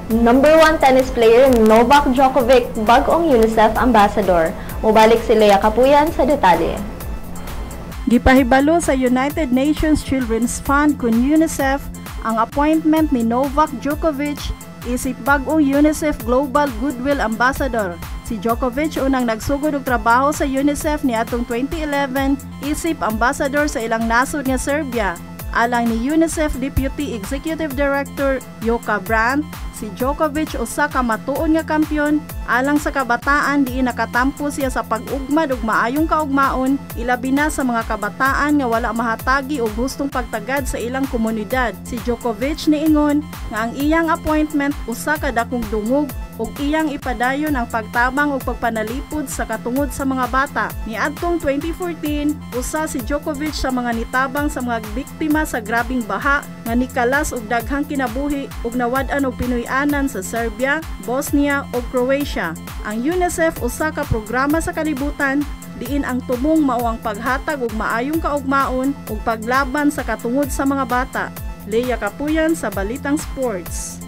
Number one tennis player Novak Djokovic, bag-ong UNICEF ambassador. Mubalik si Lea Kapuyan sa detalye. Gipahibalo sa United Nations Children's Fund kun UNICEF ang appointment ni Novak Djokovic isip bag-ong UNICEF Global Goodwill Ambassador. Si Djokovic unang nagsugod og trabaho sa UNICEF niadtong 2011 isip ambassador sa ilang nasod nga Serbia. Alang ni UNICEF Deputy Executive Director Yoka Brandt, si Djokovic usa ka matuon nga kampiyon alang sa kabataan diin nakatampo siya sa pag-ugmad og maayong kaugmaon, ilabi na sa mga kabataan nga wala mahatagi og hustong pagtagad sa ilang komunidad. Si Djokovic niingon nga ang iyang appointment usa ka dakong dungog ug iyang ipadayon ang pagtabang ug pagpanalipod sa katungod sa mga bata. Niadtong 2014, usa si Djokovic sa mga nitabang sa mga biktima sa grabing baha nga nikalas og daghang kinabuhi ug nawad-an og Pinoy-anan sa Serbia, Bosnia ug Croatia. Ang UNICEF usa ka programa sa kalibutan diin ang tumong mao ang paghatag og maayong kaugmaon ug paglaban sa katungod sa mga bata. Leia Kapuyan sa Balitang Sports.